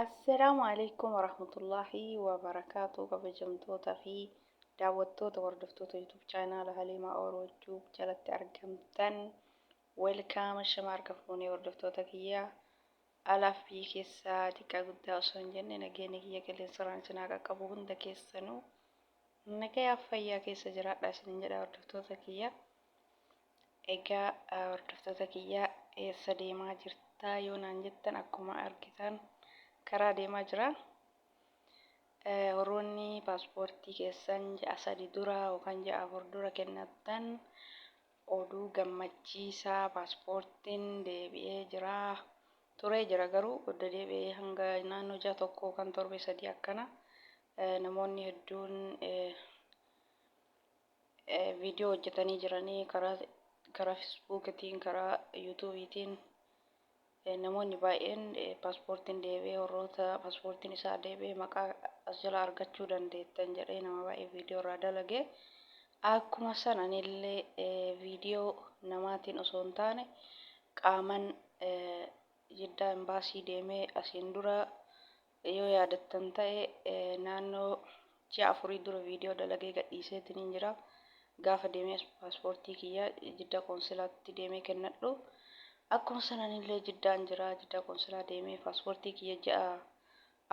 Assalaamu alaikum warahmatullaahi wabarakaatu. Kabajamtoota fi daawwattoota, hordoftoota YouTube chaanaala Haliimaa Oro Tube jalatti argamtan, welcome. Shama harka fuunee, hordoftoota kiyyaa alaaf biyya keessaa, xiqqaa guddaa osoo hin jenne, nageenya kiyya qilleensarraan isin haa qaqqabu. Hunda keessanuu nagayaaf fayyaa keessa jiraadha isinin jedha, hordoftoota kiyya. Egaa hordoftoota kiyyaa, eessa deemaa jirtaa yoo naan jettan, akkuma argitan karaa deemaa jira. Warroonni paaspoortii keessan ji'a 3 dura yookaan ji'a 4 dura kennattan, oduu gammachiisaa, paaspoortiin deebi'ee jira. Turee jira, garuu odda deebi'ee hanga naannoo ji'a 1 yookaan torbee 3 akkana namoonni hedduun viidiyoo hojjetanii jiranii, karaa Feesbuukiitiin, karaa Yuutuubiitiin namoonni baay'een paaspoortiin deebi'ee, warroota paaspoortiin isaa deebi'ee maqaa as jala argachuu dandeettan jedhee nama baay'ee viidiyoo irraa dalage. Akkuma san anillee viidiyoo namaatiin osoo hin taane qaaman Jiddaa imbaasii deemee, asiin dura yoo yaadattan ta'e, naannoo ji'a 4 dura viidiyoo dalagee gadhiiseetiin jira. Gaafa deemee paaspoortii kiyya Jiddaa qoonsilaatti deemee kennadhu. Akkuma sananillee Jiddaan jira. Jiddaa qoonsilaa deemee paaspoortii kiyya ji'a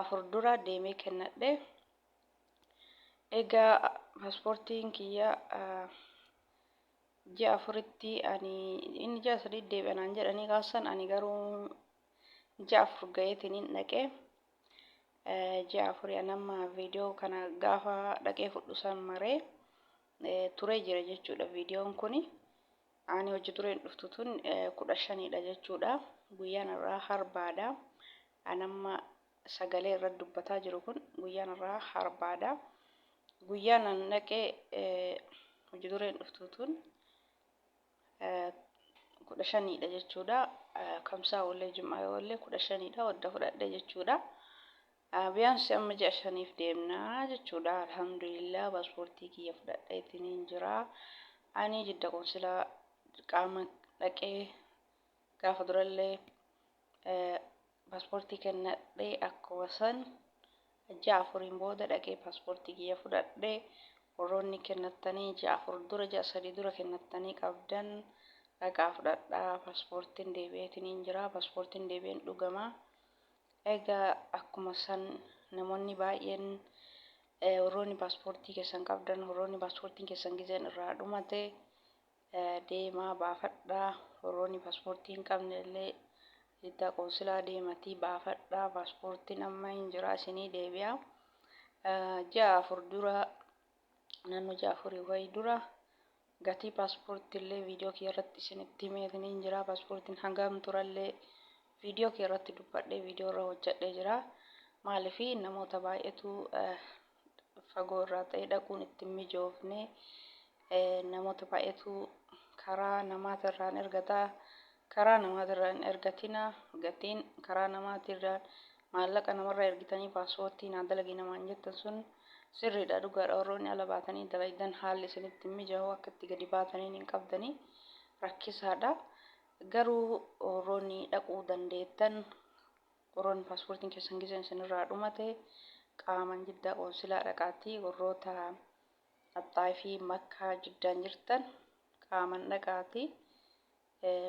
4 dura deemee kennadhe. Egaa paaspoortiin kiyya ji'a 4tti, ani inni ji'a 3 deebi'a naan jedhanii kaasan, ani garuu ji'a 4 gaheetiin dhaqee. Ji'a 4 an amma viidiyoo kana gaafa dhaqee fudhu san maree turee jira jechuudha viidiyoon kuni. Ani hojii tureen dhuftu tun 15dha jechuudha. Guyyaan irraa harbaadha. An amma sagalee irratti dubbataa jiru kun guyyaan irraa harbaadha. Guyyaan an dhaqee hojii dureen dhuftu tun 15dha jechuudha. Kamsaa oollee, jum'aa oollee, 15dha wadda fudhadhe jechuudha. Biyaansi amma ji'a 5f deemnaa jechuudha. Alhamdulillah, paaspoortii kiyya fudhadheetiin jira. Ani Jidda qoonsilaa qaama dhaqee gaafa durallee paaspoortii kennadhee, akkuma san ji'a 4n booda dhaqee paaspoortii kiyya fudhadhe. Warroonni kennattanii ji'a 4 dura, ji'a 3 dura kennattanii qabdan, dhaqaa fudhadhaa. Paaspoortiin deebi'eetiin jira. Paaspoortiin deebi'een dhugamaa. Egaa akkuma san namoonni baay'een, warroonni paaspoortii keessan qabdan, warroonni paaspoortiin keessan gizeen irraa dhumate, deemaa baafadhaa. Warroonni paaspoortii hin qabne illee Jiddaa qoonsilaa deematii baafadhaa. Paaspoortiin amma hin jira, isinii deebi'a. Ji'a 4 dura, naannoo ji'a 4 wayii dura, gatii paaspoortii illee viidiyoo kiyya irratti isinitti himeetiin hin jira. Paaspoortiin hangam turallee viidiyoo kiyya irratti dubbadhee viidiyoo irra hojjedhee jira. Maaliif, namoota baay'eetu fagoo irraa ta'ee dhaquun itti hin mijoofne, namoota baay'eetu karaa namaatirraan ergataa. Karaa namaatirraa hin ergatina. Gatiin karaa namaatirraan maallaqa namarraa ergitanii paaspoortii naa dalagi namaan jettan sun sirriidha, dhugaadha. Warroonni ala baatanii dalaydan haalli isinitti hin mijaa'u, akka itti gadi baataniin hin qabdanii, rakkisaadha. Garuu warroonni dhaquu dandeettan, warroonni paaspoortiin keessan gizeen isinirraa dhumate, qaaman Jiddaa qoonsilaa dhaqaatii, warroota Axxaayifii, Makkaa, Jiddaan jirtan qaaman dhaqaatii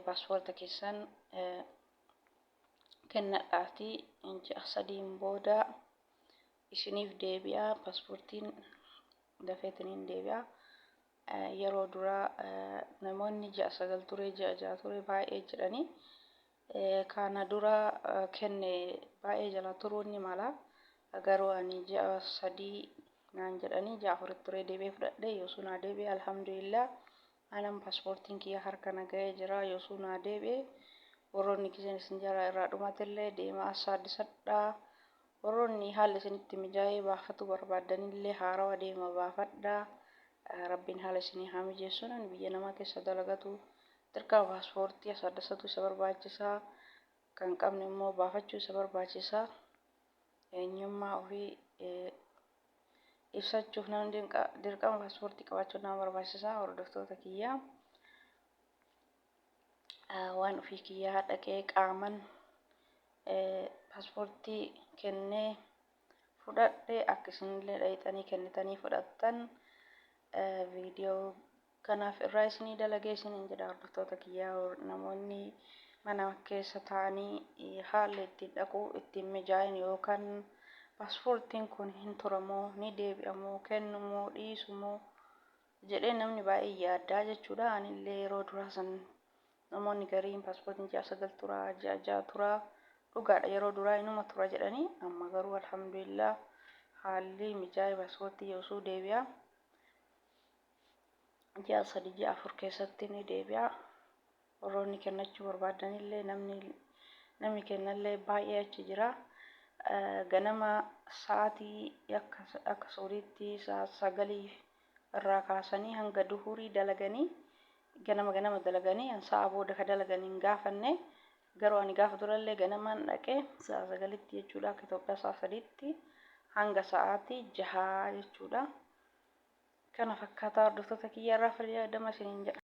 paaspoorta keessan kennadhaatii ji'a 3n booda isiniif deebi'a. Paaspoortiin dafeetiniin deebi'a. Yeroo duraa namoonni ji'a 9 ture, ji'a 6 ture baay'ee jedhanii, kana dura kenne baay'ee jala turuun ni mala. Garuu ani ji'a 3 naan jedhanii ji'a 4tti turee deebi'ee fudhadhe. Yoosuu naa deebi'e, alhamdulillah. Anan paaspoortiin kiyya harka na ga'ee jira, yoosuu naa deebi'e. Warroonni gizeen isin jalaa irraa dhumatellee deemaa assaaddisadhaa. Warroonni haalli isinitti mijaa'ee baafatu barbaaddanillee haarawa deema baafadhaa. Rabbiin haala isinii haa mijeessu. Namni biyya namaa keessa dalagatu dirqama paaspoortii asaaddasatu isa barbaachisa. Kan qabne immoo baafachuu isa barbaachisa. Eenyummaa ofii ibsachuuf namni dirqama paaspoortii qabaachuun nama barbaachisa. Hordoftoota kiyyaa, waan ofii kiyyaa dhaqee qaaman Paaspoortii kennee fudhadhe, akka isinillee dhayxanii kennitanii fudhattan viidiyoo kanaaf irraa isinii dalagee isiniin jedha. Hordoftoota kiyyaa, namoonni mana keessa taa'anii haalli ittiin dhaquu ittiin mijaa'in yookaan paaspoortiin kun hin turamoo, ni deebi'amoo, kennumoo dhiisumoo jedhee namni baay'ee yaaddaa jechuudha. Anillee yeroo duraa san namoonni gariin paaspoortiin ji'a 9 turaa, ji'a 6 turaa, dhugaadha, yeroo duraa inuma tura jedhanii, amma garuu alhamdulillah haalli mijaa'ee paaspoortii yoosuu deebi'a. Ji'a 3, ji'a 4 keessatti ni deebi'a. Warroonni kennachuu barbaadanillee namni kennallee baay'ee achi jira. Ganama sa'aatii akka Suudiitti sa'a 9 irraa kaasanii hanga duhurii dalaganii, ganama ganama dalaganii, sa'a booda ka dalagan hin gaafanne. Garuu ani gaafa durallee ganamaan dhaqee sa'a 9tti jechuudha, akka Itoophiyaa sa'a 3tti hanga sa'aatii 6 jechuudha. Kana fakkaataa, hordoftoota kiyya, irraa fayyadama isiniin jedha.